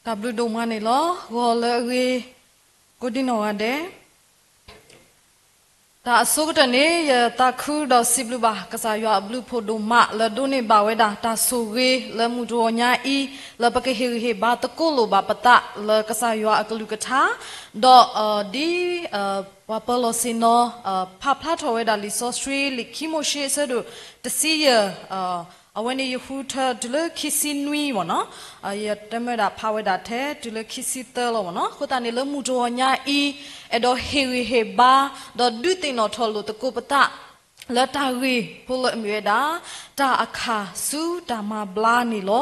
တၢ်ဘျုးဒိၣ်မးန့ၣ်လီၤ. ဂီၤလၢအဂ့ၤ ကိးဒံနီၢ်ဂၤဒဲး, တၢ်အဆိကတၢၢ်န့ၣ် ယသးခုဒီးစံးဘျုးဘၣ် ကစၢ်ယွၤအဘျုးဖှိၣ်ဒိၣ်မး လၢဒိးန့ၢ်ဘၣ်ဝဲဒၣ် တၢ်ဆိၣ်ဂ့ၤလၢမုၢ်တဂီၤညါအံၤ လၢပကဟ့ၣ်ဂံၢ်ဟ့ၣ်ဘါသကိးလိာ်ဘၣ်ပသး လၢကစၢ်ယွၤအကလုၢ်ကထါ, ဒီး ဒ် ပှၤပၢၤလီၢ်ဆ့ၣ်နီၤ ဖးဖျါထီၣ်ဝဲဒၣ်လံာ်စီဆှံ လံာ်ခံမိၤၡ့အဆၢဒိၣ်တဆံယဲၢ်, အဝဲန့ၣ်ယဃုထၢတုၤလၢခံဆံနွံမ့ၢ်နီၤ, ယတမၢဒၣ်ဖးဝဲဒၣ်ထဲတုၤလၢခံဆံသၢလီၤမ့ၢ်နီၤ. အဃိသတးန့ၣ် လၢမုၢ်တဂီၤညါအံၤ အဲၣ်ဒိးဟ့ၣ်ဂံၢ်ဟ့ၣ်ဘါ ဒီးဒုးသ့ၣ်နီၣ်ထီၣ်လိာ်သကိးပသး လၢတၢ်ဂ့ၢ်ဖိလၢအမ့ၢ်ဝဲဒၣ် တၢ်အခၣ်ဆူတၢ်မၤဘျါန့ၣ်လီၤ.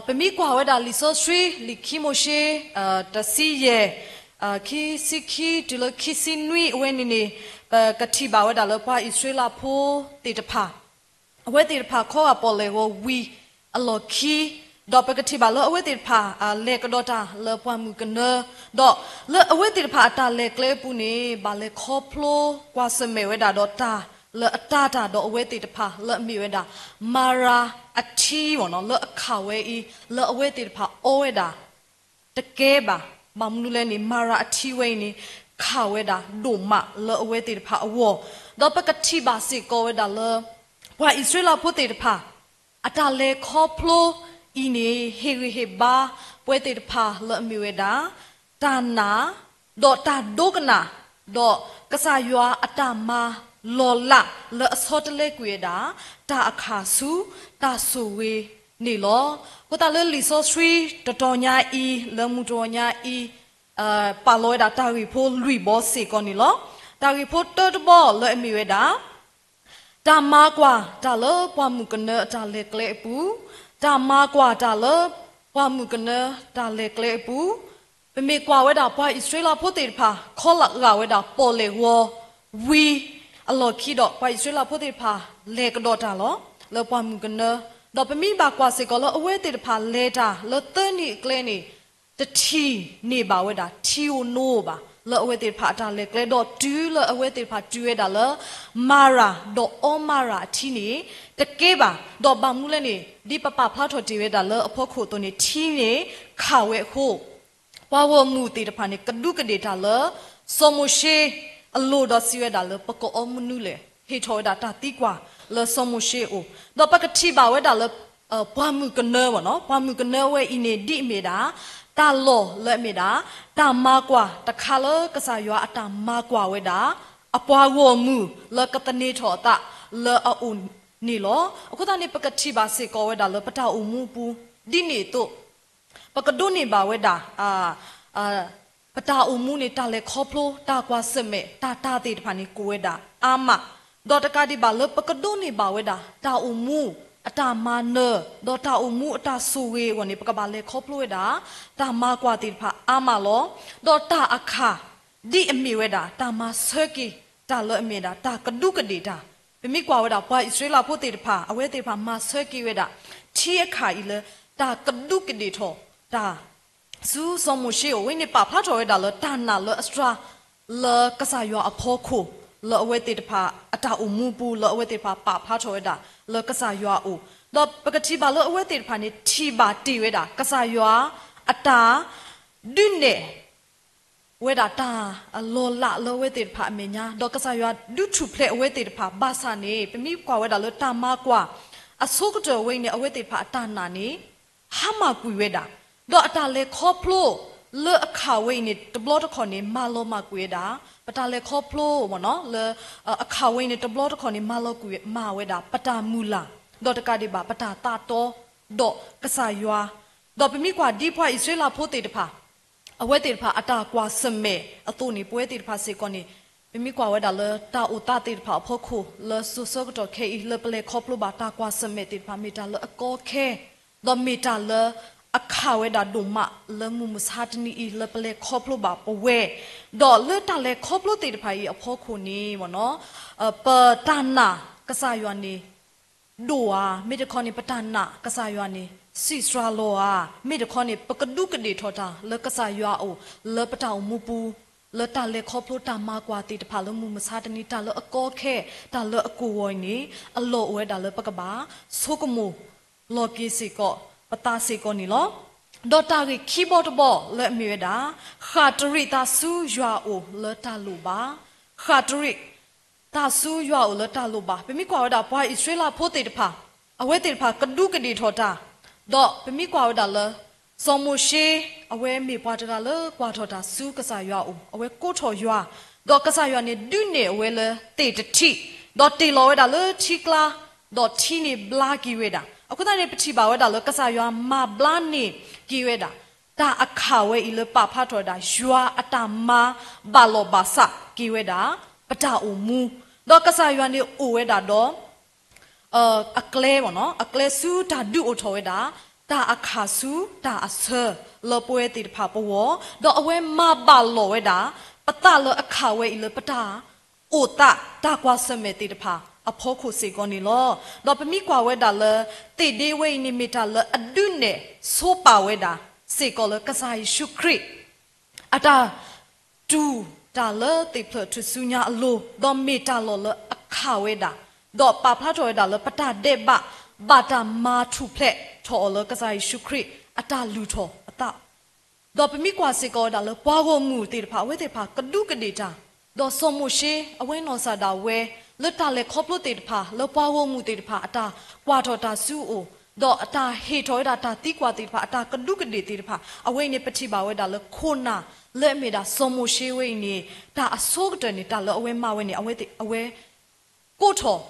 ပမ့ၢ်ကွၢ်ဝဲဒၣ်လံာ်စီဆှံ လံာ်ခံမိၤၡ့ တဆံယဲၢ် ခံဆံခံတုၤလၢခံဆံနွံအဝဲန့ၣ်န့ၣ် ပကထံၣ်ဘၣ်ဝဲဒၣ်လၢပှၤအံၣ်စရ့လးဖိသ့ၣ်တဖၣ် အဝဲသ့ၣ်တဖၣ်ခီဂာ်ပီၣ်လဲၣ်ဂီၤဝံၤအလီၢ်ခံ, ဒီးပကထံၣ်ဘၣ်လၢအဝဲသ့ၣ်တဖၣ် လဲၤကဒီးတၢ်လၢပှၢ်မုၢ်ကနၢ, ဒီးလၢအဝဲသ့ၣ်တဖၣ်အတၢ်လဲၤကျဲအပူၤန့ၣ် ဘၣ်လဲၤခီဖျိကွၢ်ဆၢၣ်မဲာ်ဝဲဒၣ်ဒီးတၢ်လၢအတၤတၢ် ဒီးအဝဲသ့ၣ်တဖၣ်လၢအမ့ၢ်ဝဲဒၣ် မၤရၤအထံမ့ၢ်နီၤ လၢအခၣ်ဝဲအံၤ လၢအဝဲသ့ၣ်တဖၣ်အီဝဲဒၣ် တကဲဘၣ်. ဘၣ်မနုၤလဲၣ်န့ၣ် မၤရၤအထံဝဲအံၤန့ၣ် ခၣ်ဝဲဒၣ်ဒိၣ်မးလၢအဝဲသ့ၣ်တဖၣ်အဂီၢ်, ဒီးပကထံၣ်ဘၣ်စ့ၢ်ကီးဝဲဒၣ်လၢ ပှၤအံၣ်စရ့လးဖိသ့ၣ်တဖၣ် အတၢ်လဲၤခီဖျိအံၤန့ၣ် ဟ့ၣ်ဂံၢ်ဟ့ၣ်ဘါပဝဲသ့ၣ်တဖၣ်လၢအမ့ၢ်ဝဲဒၣ် တၢ်နာ် ဒီးတၢ်ဒိကနၣ်, ဒီးကစၢ်ယွၤအတၢ်မၤလီၤလးလၢအဆီတလဲကွံာ်ဝဲဒၣ် တၢ်အခၣ်ဆူတၢ်ဆိၣ်ဂ့ၤန့ၣ်လီၤ. အဃိသတးလၢလံာ်စီဆှံတတီၤညါအံၤ လၢမုၢ်တဂီၤညါအံၤ ပာ်လီၤဝဲဒၣ်တၢ်ဂ့ၢ်ဖိလွံၢ်ဘီစ့ၢ်ကီးန့ၣ်လီၤ. တၢ်ဂ့ၢ်ဖိတၢတဘီလၢအမ့ၢ်ဝဲဒၣ် တၢ်မၤကွၢ်တၢ်လၢပှၢ်မုၢ်ကနၢအတၢ်လဲၤကျဲအပူၤ, တၢ်မၤကွၢ်တၢ်လၢပှၢ်မုၢ်ကနၢတၢ်လဲၤကျဲအပူၤ, ပမ့ၢ်ကွၢ်ဝဲဒၣ်ပှၤအံၣ်စရ့လးဖိသ့ၣ်တဖၣ် ခီဂာ်ဝဲဒၣ်ပီၣ်လဲၣ်ဂီၤဝံၤအလီၢ်ခံဒီး ပှၤအံၣ်စရ့လးဖိသ့ၣ်တဖၣ်လဲၤကဒီးတၢ်လီၤ လၢပှၢ်မုၢ်ကနၢ, ဒီးပမ့ၢ်ဘၣ်ကွၢ်စ့ၢ်ကီးလၢအဝဲသ့ၣ်တဖၣ်လဲၤတၢ်လၢသၢနံၣ်အကျဲန့ၣ် တထံၣ်န့ၢ်ဘၣ်ဝဲဒၣ် ထံဧိၤနိဧိၤဘၣ် လၢအဝဲသ့ၣ်တဖၣ်အတၢ်လဲၤကျဲ ဒီးတုၤလၢအဝဲသ့ၣ်တဖၣ်တုၤဝဲဒၣ်လၢ မၤရၤ ဒီးအီမၤရၤအထံန့ၣ် တကဲဘၣ်. ဒီးဘၣ်မနုၤလဲၣ်န့ၣ် ဒ်ပပာ်ဖျါထီၣ်တ့ၢ်ဝဲဒၣ်လၢအဖီခိၣ်အသိးန့ၣ် ထံန့ၣ် ခၣ်ဝဲအဃိ ပှၤဂီၢ်မုၢ်သ့ၣ်တဖၣ်န့ၣ် ကဒူးကဒ့ၣ်တၢ်လၢ စီၤမိၤၡ့အလိၤဒီးစံးဝဲဒၣ်လၢ ပကအီမနုၤလဲၣ်, ဟ့ၣ်ထီၣ်ဝဲဒၣ်တၢ်သံကွၢ်လၢစီၤမိၤၡ့အအိၣ်, ဒီးပကထံၣ်ဘၣ်ဝဲဒၣ်လၢ ပှၢ်မုၢ်ကနၢမ့ၢ်နီၤ, ပှၢ်မုၢ်ကနၢဝဲအံၤန့ၣ် ဒ်အမ့ၢ်ဒၣ် တၢ်လီၢ်လၢအမ့ၢ်ဒၣ် တၢ်မၤကွၢ်တခါလၢကစၢ်ယွၤအတၢ်မၤကွၢ်ဝဲဒၣ် အပှၤဂီၢ်မုၢ်လၢကသန့ၤထီၣ်အသးလၢအအိၣ်န့ၣ်လီၤ. အဃိသတးန့ၣ် ပကထံၣ်ဘၣ်စ့ၢ်ကီးဝဲဒၣ်လၢပတၢ်အိၣ်မူအပူၤ ဒ်န့ၣ်အသိး ပကဒိးန့ၢ်ဘၣ်ဝဲဒၣ် ပတၢ်အိၣ်မူန့ၣ် တၢ်လဲၤခီဖျိ တၢ်ကွၢ်ဆၢၣ်မဲာ် တၢ်တၢ်သ့ၣ်တဖၣ်န့ၣ် ကအိၣ်ဝဲဒၣ်အါမး, ဒီးတကးဒံးဘၣ်လၢပကဒိးန့ၢ်ဘၣ်ဝဲဒၣ် တၢ်အိၣ်မူအတၢ်မၤနၢၤ ဒီးတၢ်အိၣ်မူအတၢ်ဆိၣ်ဂ့ၤအဂီၢ်န့ၣ် ပကဘၣ်လဲၤခီဖျိဝဲဒၣ် တၢ်မၤကွၢ်သ့ၣ်တဖၣ်အါမးလီၤ. ဒီးတၢ်အခၣ် ဒ်အမ့ၢ်ဝဲဒၣ် တၢ်မၤဆၢက့ၤတၢ်လၢအမ့ၢ်ဒၣ် တၢ်ကဒူးကဒ့ၣ်တၢ်, ပမ့ၢ်ကွၢ်ဝဲဒၣ် ပှၤအံၣ်စရ့လးဖိသ့ၣ်တဖၣ် အဝဲသ့ၣ်တဖၣ်မၤဆၢက့ၤဝဲဒၣ် ထံအခၣ်အံၤလၢ တၢ်ကဒူးကဒ့ၣ်ထီၣ်တၢ် ဆူစီၤမိၤၡ့အအိၣ်ဝဲန့ၣ် ပာ်ဖျါထီၣ်ဝဲဒၣ်လၢတၢ်နာ်လၢအစှၤ လၢကစၢ်ယွၤအဖီခိၣ် လၢအဝဲသ့ၣ်တဖၣ်အတၢ်အိၣ်မူပူၤ လၢအဝဲသ့ၣ်တဖၣ်ပာ်ဖျါထီၣ်ဝဲဒၣ်လၢကစၢ်ယွၤအအိၣ်, ဒီးပကထံၣ်ဘၣ်လၢအဝဲသ့ၣ်တဖၣ်န့ၣ် ထံၣ်ဘၣ်တ့ၢ်ဝဲဒၣ် ကစၢ်ယွၤအတၢ်ဒုးနဲၣ် ဝဲဒၣ်တၢ်လီၤလးလၢအဝဲသ့ၣ်တဖၣ်အမဲာ်ညါ, ဒီးကစၢ်ယွၤဒုးထူၣ်ဖျဲးအဝဲသ့ၣ်တဖၣ်ဘၣ်ဆၣ်န့ၣ် ပမ့ၢ်ကွၢ်ဝဲဒၣ်လၢတၢ်မၤကွၢ် အဆိကတၢၢ်ဝဲအံၤန့ၣ် အဝဲသ့ၣ်တဖၣ်အတၢ်နာ်န့ၣ် ဟါမၢ်ကွံာ်ဝဲဒၣ်, ဒီးအတၢ်လဲၤခီဖျိလၢအခၣ်ဝဲအံၤန့ၣ် တဘျီတခီၣ်န့ၣ် မၤလီၤမၢ်ကွံာ်ဝဲဒၣ်, ပတၢ်လဲၤခီဖျိမ့ၢ်နီၤ လၢအခၣ်ဝဲအံၤန့ၣ် တဘျီတခီၣ်န့ၣ် မၤလီၤကွံာ်မၢ်ဝဲဒၣ် ပတၢ်မုၢ်လၢ်, ဒီးတကးဒံးဘၣ် ပတၢ်သးတီ ဒီးကစၢ်ယွၤ, ဒီးပမ့ၢ်ကွၢ်ဒ်ပှၤအံၣ်စရ့လးဖိသ့ၣ်တဖၣ် အဝဲသ့ၣ်တဖၣ်အတၢ်ကွၢ်ဆၢၣ်မဲာ်အသိးန့ၣ် ပဝဲသ့ၣ်တဖၣ်စ့ၢ်ကီးန့ၣ် ပမ့ၢ်ကွၢ်ဝဲဒၣ်လၢတၢ်အိၣ်သးသ့ၣ်တဖၣ်အဖီခိၣ် လၢစိၤဆၢကတီၢ်ခဲအံၤ လၢပလဲၤခီဖျိဘၣ်တၢ်ကွၢ်ဆၢၣ်မဲာ်သ့ၣ်တဖၣ် မ့ၢ်တၢ်လၢအကီခဲ ဒီးမ့ၢ်တၢ်လၢအခၣ်ဝဲဒၣ်ဒိၣ်မးလၢမုၢ်မဆါတနံၤအံၤ လၢပလဲၤခီဖျိဘၣ်ပဝဲ, ဒီးလၢတၢ်လဲၤခီဖျိသ့ၣ်တဖၣ်အံၤအဖီခိၣ်န့ၣ် ပတၢ်နာ်ကစၢ်ယွၤန့ၣ် ဒိၣ်ဧါ, မ့ၢ်တခီန့ၣ် ပတၢ်နာ်ကစၢ်ယွၤန့ၣ် စံးစှၤလီၤဧါ, မ့ၢ်တခီန့ၣ် ပကဒူးကဒ့ၣ်ထီၣ်တၢ်လၢကစၢ်ယွၤအအိၣ် လၢပတၢ်အိၣ်မူပူၤ လၢတၢ်လဲၤခီဖျိတၢ်မၤကွၢ်သ့ၣ်တဖၣ်လၢမုၢ်မဆါတနံၤ တၢ်လၢအကီခဲ တၢ်လၢအကိၢ်ဂီၤအံၤန့ၣ် အလီၢ်အိၣ်ဝဲဒၣ်လၢပကဘၣ်ဆိကမိၣ်လီၤက့ၤစ့ၢ်ကီး ပသးစ့ၢ်ကီးန့ၣ်လီၤ. ဒီးတၢ်ဂ့ၢ်ခံဘီတဘီလၢအမ့ၢ်ဝဲဒၣ် ဃၣ်တရံးသးဆူယွၤအအိၣ်လၢတၢ်လိၣ်ဘၣ်, ဃၣ်တရံးသးဆူယွၤအအိၣ်လၢတၢ်လိၣ်ဘၣ်. ပမ့ၢ်ကွၢ်ဝဲဒၣ်ပှၤအံၣ်စရ့လးဖိသ့ၣ်တဖၣ် အဝဲသ့ၣ်တဖၣ်ကဒူးကဒ့ၣ်ထီၣ်တၢ်, ဒီးပမ့ၢ်ကွၢ်ဝဲဒၣ်လၢ စီၤမိၤၡ့ အဝဲမ့ၢ်ပှၤတဂၤလၢကွၢ်ထီၣ်တၢ်ဆူကစၢ်ယွၤအအိၣ်, အဝဲကိးထီၣ်ယွၤ, ဒီးကစၢ်ယွၤန့ၣ်ဒုးနဲၣ်အဝဲလၢသ့ၣ်တထံး, ဒီးတ့ၢ်လီၤဝဲဒၣ်လၢထံကျါ, ဒီးထံန့ၣ်ဘျါက့ၤဝဲဒၣ်. အဃိသတးန့ၣ် ပထံၣ်ဘၣ်ဝဲဒၣ်လၢကစၢ်ယွၤမၤဘျါန့ၢ်က့ၤဝဲဒၣ် တၢ်အခၣ်ဝဲအံၤလၢပာ်ဖျါထီၣ်ဝဲဒၣ် ယွၤအတၢ်မၤဘၣ်လီၢ်ဘၣ်စးက့ၤဝဲဒၣ် ပတၢ်အိၣ်မူ, ဒီးကစၢ်ယွၤန့ၣ်အိၣ်ဝဲဒၣ်ဒီး အကျဲ, အကျဲဆူတၢ်ဒုးအိၣ်ထီၣ်ဝဲဒၣ် တၢ်အခၣ်ဆူတၢ်အဆၢလၢပဝဲသ့ၣ်တဖၣ်ပဂီၢ်, ဒီးအဝဲမၤဘၣ်လီၢ်ဝဲဒၣ် ပသးလၢအခၣ်ဝဲအံၤလၢပတၢ်အိၣ်သး တၢ်ကွၢ်ဆၢၣ်မဲာ်သ့ၣ်တဖၣ်အဖီခိၣ်စ့ၢ်ကီးန့ၣ်လီၤ. ဒီးပမ့ၢ်ကွၢ်ဝဲဒၣ်လၢ သ့ၣ်ဒ့ဝဲအံၤန့ၣ် မ့ၢ်တၢ်လၢအဒုးနဲၣ်ဆိပာ်ဝဲဒၣ်စ့ၢ်ကီးလၢကစၢ်ယ့ၣ်ၡူးခရံာ် အတၢ်တူၢ်တၢ်လၢသ့ၣ်ဖျၢၣ်ထူၣ်စုညါအလိၤ, ဒီးမ့ၢ်တၢ်လီၢ်လၢအခၣ်ဝဲဒၣ်, ဒီးပာ်ဖျါထီၣ်ဝဲဒၣ်လၢပတၢ်ဒဲးဘး ဘၣ်တၢ်မၤထူၣ်ဖျဲးထီၣ်အီၤလၢကစၢ်ယ့ၣ်ၡူးခရံာ်အတၢ်လုၢ်ထီၣ်အသး, ဒီးပမ့ၢ်ကွၢ်စ့ၢ်ကီးဝဲဒၣ်လၢပှၤဂီၢ်မုၢ်သ့ၣ်တဖၣ် အဝဲသ့ၣ်တဖၣ်ကဒူးကဒ့ၣ်တၢ်, ဒီးစီၤမိၤၡ့ အဝဲနီၢ်ကစၢ်ဒၣ်ဝဲ လၢတၢ်လဲၤခီဖျိသ့ၣ်တဖၣ် လၢပှၤဂီၢ်မုၢ်သ့ၣ်တဖၣ်အတၢ်ကွၢ်ထီၣ်တၢ်ဆူအအိၣ်, ဒီးအတၢ်ဟ့ၣ်ထီၣ်ဝဲဒၣ်တၢ်သံကွၢ်သ့ၣ်တဖၣ် အတၢ်ကဒူးကဒ့ၣ်သ့ၣ်တဖၣ် အဝဲအံၤန့ၣ် ပထံၣ်ဘၣ်ဝဲဒၣ်လၢခိၣ်နၢ်လၢအမ့ၢ်ဒၣ်စီၤမိၤၡ့ဝဲအံၤန့ၣ် တၢ်အဆိကတၢၢ်န့ၣ် တၢ်လၢအဝဲမၤဝဲန့ၣ် အဝဲသ့ၣ် အဝဲ ကိးထီၣ်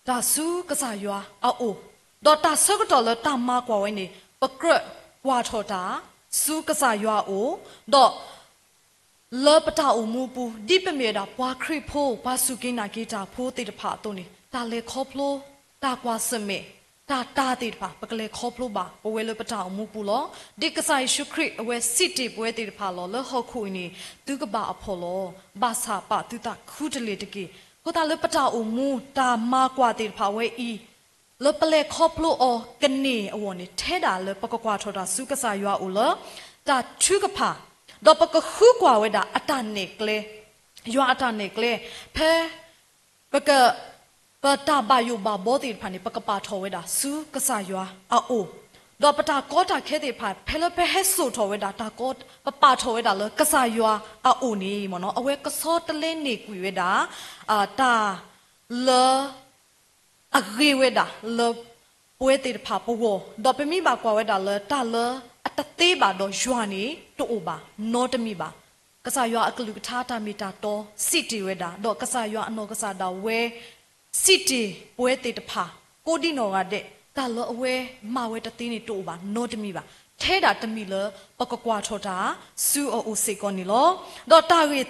တၢ်ဆူကစၢ်ယွၤအအိၣ်, ဒီးတၢ်ဆၢကတီၢ်လၢတၢ်မၤကွၢ်ဝဲန့ၣ် ပကြၢးကွၢ်ထီၣ်တၢ် ဆူကစၢ်ယွၤအအိၣ်, ဒီး လၢပတၢ်အိၣ်မူအပူၤ ဒ်ပမ့ၢ်ဝဲဒၣ်ပှၤခရံာ်ဖိ ပှၤစူၢ်က့ၤနာ်က့ၤတၢ်ဖိသ့ၣ်တဖၣ်အသိးန့ၣ် တၢ်လဲၤခီဖျိ တၢ်ကွၢ်ဆၢၣ်မဲာ် တၢ်တၢ်သ့ၣ်တဖၣ် ပကလဲၤခီဖျိဘၣ် ပဝဲလၢပတၢ်အိၣ်မူပူၤလီၤ. ဒ်ကစၢ်ယ့ၣ်ၡူးခရံာ်အဝဲစံးတ့ၢ်ပဝဲသ့ၣ်တဖၣ်လီၤ လၢဟီၣ်ခိၣ်အံၤန့ၣ် သုကဘၣ်အဖှီၣ်လီၤ. ဘၣ်ဆၣ်ပာ်သုသးခူတလ့ၢ်တက့ၢ်. အဃိသတးလၢပတၢ်အိၣ်မူ တၢ်မၤကွၢ်သ့ၣ်တဖၣ်ဝဲအံၤ လၢပလဲၤခီဖျိအီၤကန့ၢ်အဂီၢ်န့ၣ် ထဲဒၣ်လၢပကကွၢ်ထီၣ်တၢ်ဆူကစၢ်ယွၤအအိၣ်လၢ တၢ်ထုကဖၣ်, ဒီးပကဃုကွၢ်ဝဲဒၣ်အတၢ်နဲၣ်ကျဲ, ယွၤအတၢ်နဲၣ်ကျဲ, ဖဲ ပက ပတၢ်ဘၣ်ယိၣ်ဘၣ်ဘီသ့ၣ်တဖၣ်န့ၣ် ပကပာ်ထီၣ်ဝဲဒၣ်ဆူကစၢ်ယွၤအအိၣ်, ဒီးပတၢ်ကီတၢ်ခဲသ့ၣ်တဖၣ် ဖဲလၢပဟဲစိာ်ထီၣ်ဝဲဒၣ်တၢ်ကီ ပပာ်ထီၣ်ဝဲဒၣ်လၢကစၢ်ယွၤအအိၣ်န့ၣ် အဝဲကဆီတလဲန့ၢ်ကွံာ်ဝဲဒၣ် တၢ်လၢ အဂ့ၤဝဲဒၣ်လၢ ပဝဲသ့ၣ်တဖၣ်ပဂီၢ်, ဒီးပမ့ၢ်ဘၣ်ကွၢ်ဝဲဒၣ်လၢတၢ်လၢအတသ့ဘၣ်ဒီးယွၤန့ၣ် တအိၣ်ဘၣ်နီတမံၤဘၣ်. ကစၢ်ယွၤအကလုၢ်ကထါတၢ်မ့ၢ်တၢ်တီစံးတ့ၢ်ဝဲဒၣ်, ဒီးကစၢ်ယွၤအနီၢ်ကစၢ်ဒၣ်ဝဲ စံးတ့ၢ်ပဝဲသ့ၣ်တဖၣ် ကိးဒံနီၢ်ဂၤဒဲး, တၢ်လၢအဝဲမၤဝဲတသ့န့ၣ်တအိၣ်ဘၣ်နီတမံၤဘၣ်. ထဲဒၣ်တမံၤလၢပကကွၢ်ထီၣ်တၢ် ဆူအအိၣ်စ့ၢ်ကီးန့ၣ်လီၤ. ဒီးတၢ်ဂ့ၢ်သၢဘီ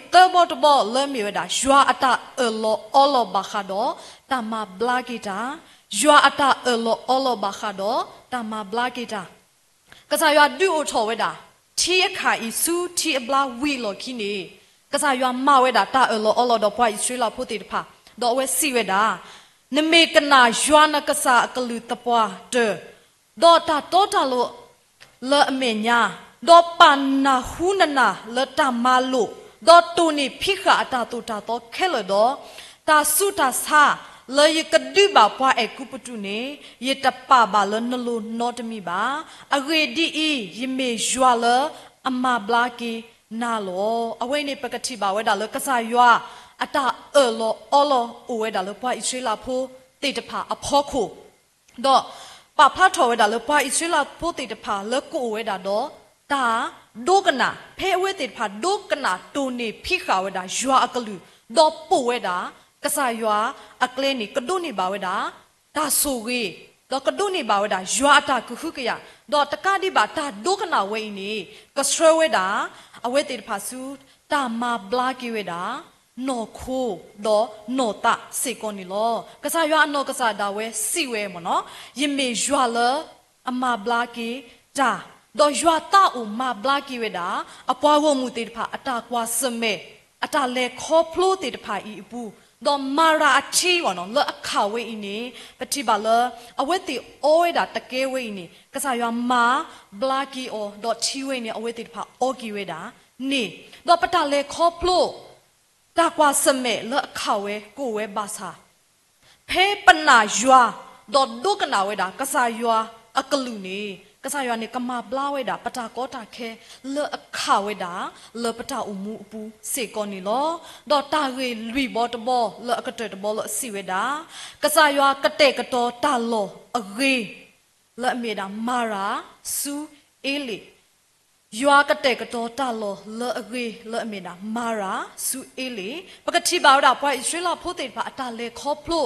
တဘီလၢမ့ၢ်ဝဲဒၣ် ယွၤအတၢ်အၢၣ်လီၤအီလီၤဘၣ်ဃးဒီး တၢ်မၤဘျါက့ၤတၢ်, ယွၤအတၢ်အၢၣ်လီၤအီလီၤဘၣ်ဃးဒီး တၢ်မၤဘျါက့ၤတၢ် ကစၢ်ယွၤဒုးအိၣ်ထီၣ်ဝဲဒၣ် ထံအခၣ်အံၤဆူထံအဘျါဝံၤအလီၢ်ခံန့ၣ်, ကစၢ်ယွၤမၤဝဲဒၣ်တၢ်အၢၣ်လီၤအီလီၤဒီးပှၤအံၣ်စရ့လးဖိသ့ၣ်တဖၣ်, ဒီးအဝဲစံးဝဲဒၣ်, နမ့ၢ်ကနၣ်ယွၤနကစၢ်အကလုၢ်သပှၢ်တၢၢ်, ဒီးတၢ်တီတၢ်လိၤလၢအမဲာ်ညါ, ဒီးပာ်နၢ်ဟူနနၢ်လၢတၢ်မၤလိာ်, ဒီးတိၢ်န့ၢ်ဖံးဃာ်အတၢ်သိၣ်တၢ်သီခဲလၢာ်ဒီး, တၢ်ဆူးတၢ်ဆါလၢယကဒုးဘၣ်ပှၤအဲၤကူပတူးန့ၣ် ယတပာ်ဘၣ်လၢနလိၤနီတမံၤဘၣ်. အဂ့ၢ်ဒ်အံၤ, ယမ့ၢ်ယွၤလၢအမၤဘျါက့ၤနၤလီၤ. အဝဲန့ၣ် ပကထံၣ်ဘၣ်ဝဲဒၣ်လၢကစၢ်ယွၤအတၢ်အၢၣ်လီၤအီလီၤအိၣ်ဝဲဒၣ်လၢပှၤအံၣ်စရ့လးဖိသ့ၣ်တဖၣ်အဖီခိၣ်, ဒီးပာ်ဖျါထီၣ်ဝဲဒၣ်လၢပှၤအံၣ်စရ့လးဖိသ့ၣ်တဖၣ် လၢကအိၣ်ဝဲဒၣ်ဒီး တၢ်ဒိကနၣ်, ဖဲအဝဲသ့ၣ်တဖၣ်ဒိကနၣ်တိၢ်န့ၢ်ဖံးဃာ်ဝဲဒၣ်ယွၤအကလုၢ်, ဒီးပိာ်ဝဲဒၣ် ကစၢ်ယွၤအကျဲန့ၣ် ကဒိးန့ၢ်ဘၣ်ဝဲဒၣ် တၢ်ဆိၣ်ဂ့ၤ, ဒီးကဒိးန့ၢ်ဘၣ်ဝဲဒၣ်ယွၤအတၢ်ကဟုကယာ်, ဒီးတကးဒံးဘၣ်တၢ်ဒိကနၣ်ဝဲအံၤန့ၣ် ကဆှၢဝဲဒၣ် အဝဲသ့ၣ်တဖၣ်ဆူ တၢ်မၤဘျါက့ၤဝဲဒၣ် နီၢ်ခိ ဒီးနီၢ်သးစ့ၢ်ကီးန့ၣ်လီၤ. ကစၢ်ယွၤအနီၢ်ကစၢ်ဒၣ်ဝဲစံးဝဲမ့ၢ်နီၤ, ယမ့ၢ်ယွၤလၢအမၤဘျါက့ၤတၢ်, ဒီးယွၤသးအိၣ်မၤဘျါက့ၤဝဲဒၣ် အပှၤဂီၢ်မုၢ်သ့ၣ်တဖၣ် အတၢ်ကွၢ်ဆၢၣ်မဲာ် အတၢ်လဲၤခီဖျိသ့ၣ်တဖၣ်အံၤအပူၤ, ဒီးမၤရၤအထံ လၢအခၣ်ဝဲအံၤန့ၣ် ပထံၣ်ဘၣ်လၢ အဝဲသ့ၣ်အီဝဲဒၣ်တကဲဝဲအံၤန့ၣ် ကစၢ်ယွၤမၤဘျါက့ၤအီၤ, ဒီးထံဝဲအံၤန့ၣ် အဝဲသ့ၣ်တဖၣ်အီက့ၤဝဲဒၣ်န့ၣ်, ဒီးပတၢ်လဲၤခီဖျိ တၢ်ကွၢ်ဆၢၣ်မဲာ်လၢအခၣ်ဝဲကအိၣ်ဝဲဘၣ်ဆၣ်, ဖဲပနာ်ယွၤ ဒီးဒိကနၣ်ဝဲဒၣ် ကစၢ်ယွၤအကလုၢ်န့ၣ် ကစၢ်ယွၤန့ၣ် ကမၤဘျါဝဲဒၣ် ပတၢ်ကီတၢ်ခဲလၢအခးဝဲဒၣ် လၢပတၢ်အိၣ်မူအပူၤစ့ၢ်ကီးန့ၣ်လီၤ. ဒီးတၢ်ဂ့ၢ်လွံၢ်ဘီတဘီလၢအကတၢၢ်တဘီလၢအစံးဝဲဒၣ်, ကစၢ်ယွၤကတဲာ်ကတီၤတၢ်လီၢ်အဂ့ၤ လၢအမ့ၢ်ဒၣ်မၤရၤဆူအ့လ့ၣ် ယွၤကတဲာ်ကတီၤတၢ်လီၢ်လၢအဂ့ၤလၢအမ့ၢ်ဒၣ်မၤရၤဆူအ့လ့ၣ်. ပကထံၣ်ဘၣ်ဝဲဒၣ်ပှၤအံၣ်စရ့လးဖိသ့ၣ်တဖၣ်အတၢ်လဲၤခီဖျိ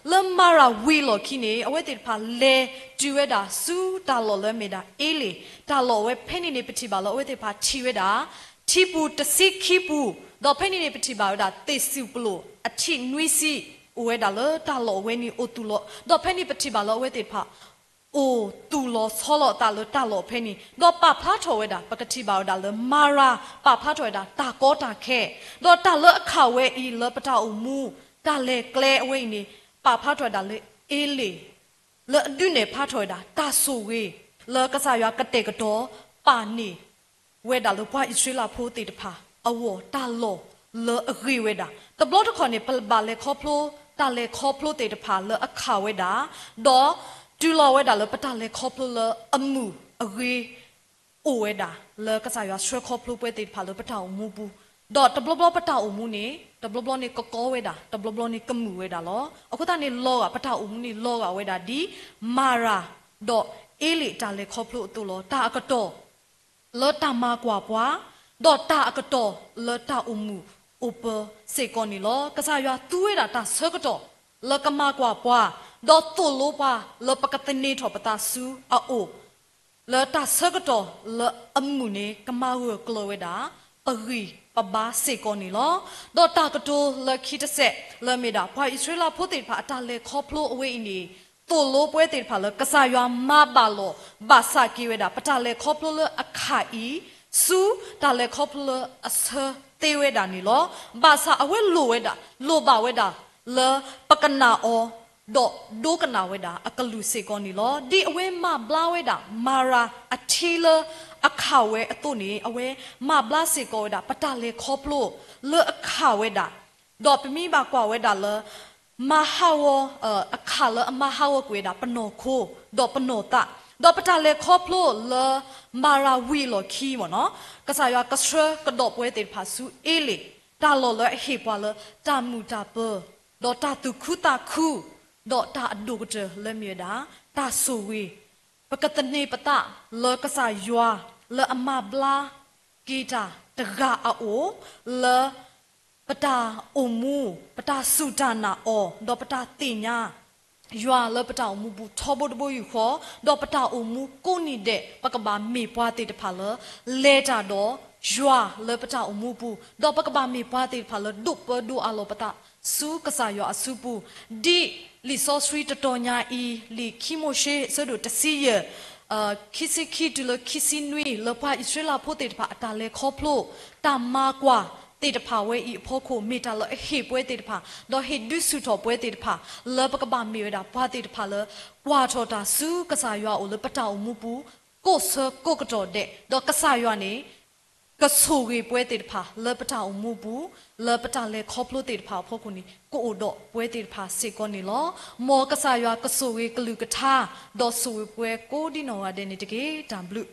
လၢမၤရၤဝံၤအလီၢ်ခံန့ၣ် အဝဲသ့ၣ်တဖၣ်လဲၤတုၤဝဲဒၣ်ဆူတၢ်လီၢ်လၢအမ့ၢ်ဒၣ်အ့လ့ၣ်. တၢ်လီၢ်ဝဲဖဲန့ၣ်န့ၣ် ပထံၣ်ဘၣ်လၢအဝဲသ့ၣ်တဖၣ်ထံၣ်ဝဲဒၣ် ထံပူၤတဆံခံပူၤ, ဒီးဖဲန့ၣ်န့ၣ် ပထံၣ်ဘၣ်ဝဲဒၣ်သ့ၣ်စူၣ်ပလိာ်အထံးနွံဆံ အိၣ်ဝဲဒၣ်လၢတၢ်လီၢ်ဝဲန့ၣ်အိၣ်သူၣ်လီၤ. ဒီးဖဲန့ၣ်ပထံၣ်ဘၣ်လၢအဝဲသ့ၣ်တဖၣ် အိၣ်သူၣ်လီၤဆီလီၤအသးလၢတၢ်လီၢ်ဖဲန့ၣ်, ဒီးပာ်ဖျါထီၣ်ဝဲဒၣ် ပကထံၣ်ဘၣ်ဝဲဒၣ်လၢမၤရၤ ပာ်ဖျါထီၣ်ဝဲဒၣ်တၢ်ကီတၢ်ခဲ, ဒီးတၢ်လၢအခးဝဲအံၤလၢပတၢ်အိၣ်မူ တၢ်လဲၤကျဲအဝဲအံၤန့ၣ် ပာ်ဖျါထီၣ်ဝဲဒၣ်လၢအ့လ့ၣ် လၢအဒုးနဲၣ်ဖျါထီၣ်ဝဲဒၣ် တၢ်ဆိၣ်ဂ့ၤ လၢကစၢ်ယွၤကတဲာ်ကတီၤပာ်န့ၢ် ဝဲဒၣ်လၢပှၤအံၣ်စရ့လးဖိသ့ၣ်တဖၣ်အဂီၢ် တၢ်လီၢ်လၢအဂ့ၤဝဲဒၣ်. တဘျီတခီၣ်န့ၣ် ပဘၣ်လဲၤခီဖျိ တၢ်လဲၤခီဖျိသ့ၣ်တဖၣ်လၢအခးဝဲဒၣ်, ဒီးတုၤလီၤဝဲဒၣ်လၢပတၢ်လဲၤခီဖျိလၢအမုာ်အဂ့ၤ အိၣ်ဝဲဒၣ် လၢကစၢ်ယွၤဆှၢခီဖျိပဝဲသ့ၣ်တဖၣ်လၢပတၢ်အိၣ်မူပူၤ, ဒီးတဘျီဘျီပတၢ်အိၣ်မူန့ၣ် တဘျီဘျီန့ၣ်ကကီဝဲဒၣ်, တဘျီဘျီန့ၣ်ကမုာ်ဝဲဒၣ်လီၤ. အဃိသတးန့ၣ် လီၤဂာ် ပတၢ်အိၣ်မူန့ၣ်လီၤဂာ်ဝဲဒၣ်ဒ် မၤရၤ ဒီးအ့လ့ၣ်တၢ်လဲၤခီဖျိအသိးလီၤ. တၢ်အကတီၢ် လၢတၢ်မၤကွၢ်ပှၤ, ဒီးတၢ်အကတီၢ်လၢတၢ်အိၣ်မုာ်အိၣ်ပၢၤစ့ၢ်ကီးန့ၣ်လီၤ. ကစၢ်ယွၤသူဝဲဒၣ်တၢ်ဆၢကတီၢ် လၢကမၤကွၢ်ပှၤ, ဒီးသိၣ်လိပှၤလၢပကသန့ၤထီၣ်ပသးဆူအအိၣ်, လၢတၢ်ဆၢကတီၢ်လၢအမုာ်န့ၣ် ကမၤဂၢၢ်ကျၢၤဝဲဒၣ် ပဂံၢ်ပဘါစ့ၢ်ကီးန့ၣ်လီၤ. ဒီးတၢ်ကတိၤလၢခံတစဲး လၢအမ့ၢ်ဒၣ် ပှၤအံၣ်စရ့လးဖိသ့ၣ်တဖၣ်အတၢ်လဲၤခီဖျိအဝဲအံၤန့ၣ် သိၣ်လိပဝဲသ့ၣ်တဖၣ်လၢ ကစၢ်ယွၤမၤဘၣ်လီၤ ဘၣ်ဆၣ်က့ၤဝဲဒၣ် ပတၢ်လဲၤခီဖျိလၢအခးအံၤ ဆူတၢ်လဲၤခီဖျိလၢအဆၢသ့ဝဲဒၣ်န့ၣ်လီၤ. ဘၣ်ဆၣ်အဝဲလိၣ်ဝဲဒၣ် လိၣ်ဘၣ်ဝဲဒၣ် လၢပကနာ်အီၤ ဒီးဒိကနၣ်ဝဲဒၣ်အကလုၢ်စ့ၢ်ကီးန့ၣ်လီၤ. ဒ်အဝဲမၤဘျါဝဲဒၣ် မၤရၤအထံလၢအခးဝဲအသိးန့ၣ် အဝဲမၤဘျါစ့ၢ်ကီးဝဲဒၣ် ပတၢ်လဲၤခီဖျိလၢအခးဝဲဒၣ်, ဒီးပမ့ၢ်ဘၣ်ကွၢ်ဝဲဒၣ်လၢ မၤဟးဂီၤ အခးလၢအမၤဟးဂီၤကွံာ်ဝဲဒၣ် ပနီၢ်ခိ ဒီးပနီၢ်သး, ဒီးပတၢ်လဲၤခီဖျိလၢ မၤရၤဝံၤအလီၢ်ခံမ့ၢ်နီၤ, ကစၢ်ယွၤကဆှၢကဒီးပဝဲသ့ၣ်တဖၣ်ဆူအ့လ့ၣ် တၢ်လီၢ်လၢအဟ့ၣ်ပှၤလၢတၢ်မုာ်တၢ်ပၢၤ ဒီးတၢ်သူၣ်ခုသးခု ဒီးတၢ်အဒိၣ်ကတၢၢ်လၢမ့ၢ်ဝဲဒၣ် တၢ်ဆိၣ်ဂ့ၤ, ပကသန့ၤပသးလၢကစၢ်ယွၤ လၢအမၤဘျါက့ၤတၢ်တဂၤအအိၣ် လၢ ပတၢ်အိၣ်မူ, ပတၢ်စူၢ်တၢ်နာ်အီၤ, ဒီးပတၢ်သ့ၣ်ညါ ယွၤလၢပတၢ်အိၣ်မူပူၤထီဘိတဘိယူၢ်ဃီ, ဒီးပတၢ်အိၣ်မူကိးနံၤဒဲး ပကဘၣ်မ့ၢ်ပှၤသ့ၣ်တဖၣ်လၢ လဲၤတၢ်ဒီးယွၤလၢပတၢ်အိၣ်မူပူၤ, ဒီးပကဘၣ်မ့ၢ်ပှၤသ့ၣ်တဖၣ်လၢ ဒိးပၢဒိးအးလီၤပသး ဆူကစၢ်ယွၤအစုပူၤ, ဒ်လံာ်စီဆှံတတီၤညါအံၤ လံာ်ခံမိၤၡ့ အဆၢဒိၣ်တဆံယဲၢ် ခံဆံခံတုၤလၢခံဆံနွံ လၢပှၤအံၣ်စရ့လးဖိသ့ၣ်တဖၣ်အတၢ်လဲၤခီဖျိ တၢ်မၤကွၢ်သ့ၣ်တဖၣ်ဝဲအံၤအဖီခိၣ် မ့ၢ်တၢ်လၢအဟ့ၣ်ပဝဲသ့ၣ်တဖၣ် ဒီးဟ့ၣ်ဒုးဆူၣ်ထီၣ်ပဝဲသ့ၣ်တဖၣ် လၢပကဘၣ်မ့ၢ်ဝဲဒၣ်ပှၤသ့ၣ်တဖၣ်လၢ ကွၢ်ထီၣ်တၢ်ဆူကစၢ်ယွၤအအိၣ်လၢပတၢ်အိၣ်မူပူၤ ကိးဆၢကိးကတီၢ်ဒဲး ဒီးကစၢ်ယွၤန့ၣ် ကဆိၣ်ဂ့ၤပဝဲသ့ၣ်တဖၣ်လၢပတၢ်အိၣ်မူပူၤ လၢပတၢ်လဲၤခီဖျိသ့ၣ်တဖၣ်အဖီခိၣ်န့ၣ် ကအိၣ်ဒီးပဝဲသ့ၣ်တဖၣ်စ့ၢ်ကီးန့ၣ်လီၤ. မ်ကစၢ်ယွၤကဆိၣ်ဂ့ၤကလုၢ်ကထါ ဒီးဆိၣ်ဂ့ၤပဝဲကိးဒံနီၢ်ဂၤဒဲးန့ၣ်တက့ၢ်. တၢ်ဘျုး